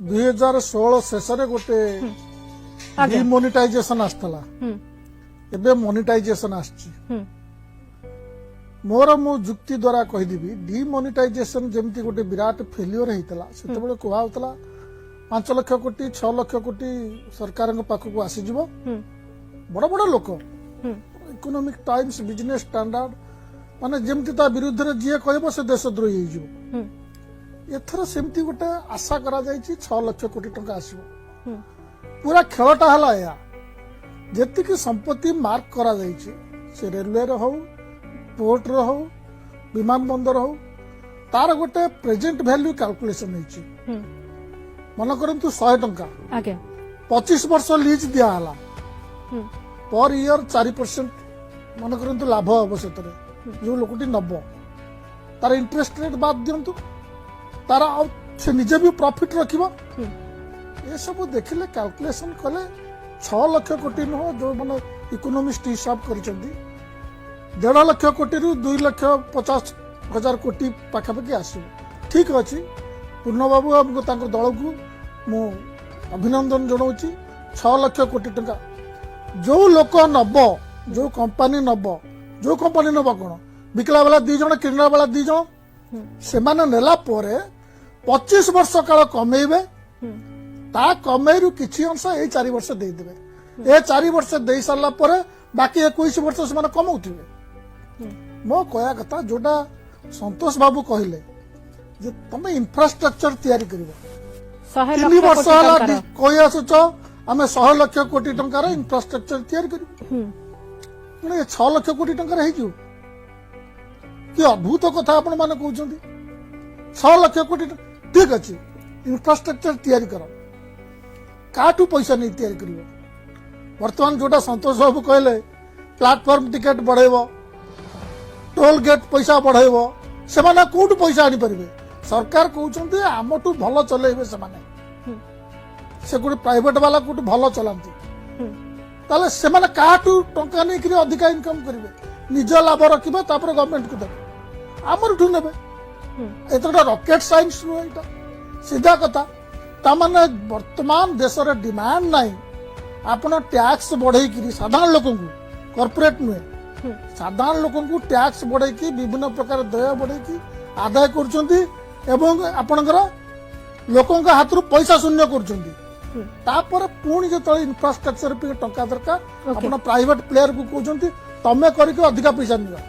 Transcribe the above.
2016 ଶେଷରେ ଗୋଟେ ଡିମନିଟାଇଜେସନ ଆସିଥିଲା। ଏବେ ମନିଟାଇଜେସନ ଆସିଛି। ମୁଁ ଯୁକ୍ତି ଦ୍ୱାରା କହିଦେବି, ଡିମନିଟାଇଜେସନ ଯେମିତି ଗୋଟେ ବିରାଟ ଫେଲିଓର ହେଇଥିଲା, ସେତେବେଳେ କୁହାହଉଥିଲା 5 ଲକ୍ଷ କୋଟି, 6 ଲକ୍ଷ କୋଟି ସରକାରଙ୍କ ପାଖକୁ ଆସିଯିବ। ବଡ ବଡ ଲୋକ, ଇକୋନୋମିକ ଟାଇମ୍ସ, ବିଜନେସ ଷ୍ଟାଣ୍ଡାର୍ଡ, ମାନେ ଯେମିତି ତା ବିରୁଦ୍ଧରେ ଯିଏ କହିବ ସେ ଦେଶଦ୍ରୋହୀ ହେଇଯିବ। ଏଥର ସେମିତି ଗୋଟେ ଆଶା କରାଯାଇଛି, 6 ଲକ୍ଷ କୋଟି ଟଙ୍କା ଆସିବ। ପୁରା ଖେଳଟା ହେଲା ଏହା, ଯେତିକି ସମ୍ପତ୍ତି ମାର୍କ କରାଯାଇଛି, ସେ ରେଲୱେର ହଉ, ପୋର୍ଟର ହଉ, ବିମାନ ବନ୍ଦର ହଉ, ତାର ଗୋଟେ ପ୍ରେଜେଣ୍ଟ ଭ୍ୟାଲ୍ୟୁ କାଲକୁଲେସନ ହେଇଛି। ମନେ କରନ୍ତୁ 100 ଟଙ୍କା, 25 ବର୍ଷ ଲିଜ୍ ଦିଆହେଲା, ପର ଇୟର 4% ମନେ କରନ୍ତୁ ଲାଭ ହବ। ସେଥିରେ ଯୋଉ ଲୋକଟି ନବ, ତାର ଇଣ୍ଟରେଷ୍ଟ ରେଟ୍ ବାଦ ଦିଅନ୍ତୁ, ତାର ଆଉ ସେ ନିଜେ ବି ପ୍ରଫିଟ ରଖିବ। ଏସବୁ ଦେଖିଲେ, କାଲକୁଲେସନ କଲେ, 6 ଲକ୍ଷ କୋଟି ନୁହଁ, ଯୋଉମାନେ ଇକୋନୋମିଷ୍ଟ ହିସାବ କରିଛନ୍ତି, 1.5 ଲକ୍ଷ କୋଟିରୁ 2,50,000 କୋଟି ପାଖାପାଖି ଆସିବ। ଠିକ ଅଛି, ପୂର୍ଣ୍ଣବାବୁ ଏବଂ ତାଙ୍କ ଦଳକୁ ମୁଁ ଅଭିନନ୍ଦନ ଜଣାଉଛି। 6 ଲକ୍ଷ କୋଟି ଟଙ୍କା ଯୋଉ ଲୋକ ନବ, ଯୋଉ କମ୍ପାନୀ ନବ, ଯୋଉ କମ୍ପାନୀ ନବ କଣ, ବିକିଲା ବାଲା 2 ଜଣ, କିଣିଲା ବାଲା 2 ଜଣ, ସେମାନେ ନେଲା ପରେ 25 ବର୍ଷ କାଳ କମେଇବେ। ତା କମେଇରୁ କିଛି ଅଂଶ ଏଇ 4 ବର୍ଷ ଦେଇଦେବେ। ଏ 4 ବର୍ଷ ଦେଇ ସାରିଲା ପରେ ବାକି 21 ବର୍ଷ ସେମାନେ କମଉଥିବେ। ମୋ କହିବା କଥା, ଯୋଉଟା ସନ୍ତୋଷ ବାବୁ କହିଲେ ଯେ ତମେ ଇନଫ୍ରାଷ୍ଟ୍ରକ୍ଚର ତିଆରି କରିବ, ଶହେ ତିନି ଲକ୍ଷ ବର୍ଷ କୋଟି ହେଲା ଟଙ୍କାର। କହି ଆସୁଛ, ଆମେ 100 ଲକ୍ଷ କୋଟି ଟଙ୍କାର ଇନଫ୍ରାଷ୍ଟ୍ରକ୍ଚର ତିଆରି କରିବୁ। ମାନେ ଏ 6 ଲକ୍ଷ କୋଟି ଟଙ୍କାର ହେଇଯିବ? କି ଅଦ୍ଭୁତ କଥା ଆପଣ ମାନେ କହୁଛନ୍ତି। 6 ଲକ୍ଷ କୋଟି, ଠିକ ଅଛି, ଇନଫ୍ରାଷ୍ଟ୍ରକ୍ଚର ତିଆରି କର, କାହାଠୁ ପଇସା ନେଇ ତିଆରି କରିବ? ବର୍ତ୍ତମାନ ଯୋଉଟା ସନ୍ତୋଷ ବାବୁ କହିଲେ, ପ୍ଲାଟଫର୍ମ ଟିକେଟ ବଢେଇବ, ଟୋଲ ଗେଟ୍ ପଇସା ବଢେଇବ, ସେମାନେ କୋଉଠୁ ପଇସା ଆଣିପାରିବେ? ସରକାର କହୁଛନ୍ତି ଆମଠୁ ଭଲ ଚଲେଇବେ ସେମାନେ, ସେ ଗୋଟେ ପ୍ରାଇଭେଟ ବାଲା କୋଉଠୁ ଭଲ ଚଲାନ୍ତି। ତାହେଲେ ସେମାନେ କାହାଠୁ ଟଙ୍କା ନେଇକରି ଅଧିକା ଇନକମ କରିବେ? ନିଜ ଲାଭ ରଖିବେ, ତାପରେ ଗଭର୍ଣ୍ଣମେଣ୍ଟକୁ ଦେବେ, ଆମରଠୁ ନେବେ। ଏଥିରେ ରକେଟ ସାଇନ୍ସ ନୁହେଁ, ଏଇଟା ସିଧା କଥା। ତାମାନେ ବର୍ତ୍ତମାନ ଦେଶରେ ଡିମାଣ୍ଡ ନାହିଁ। ଆପଣ ଟ୍ୟାକ୍ସ ବଢେଇକିରି ସାଧାରଣ ଲୋକଙ୍କୁ, କର୍ପୋରେଟ ନୁହେଁ, ସାଧାରଣ ଲୋକଙ୍କୁ ଟ୍ୟାକ୍ସ ବଢେଇକି, ବିଭିନ୍ନ ପ୍ରକାର ଦେୟ ବଢେଇକି ଆଦାୟ କରୁଛନ୍ତି ଏବଂ ଆପଣଙ୍କର ଲୋକଙ୍କ ହାତରୁ ପଇସା ଶୂନ୍ୟ କରୁଛନ୍ତି। ତାପରେ ପୁଣି ଯେତେବେଳେ ଇନଫ୍ରାଷ୍ଟ୍ରକ୍ଚର ପାଇଁ ଟଙ୍କା ଦରକାର, ଆପଣ ପ୍ରାଇଭେଟ ପ୍ଲେୟରକୁ କହୁଛନ୍ତି ତମେ କରିକି ଅଧିକା ପଇସା ନିଅ।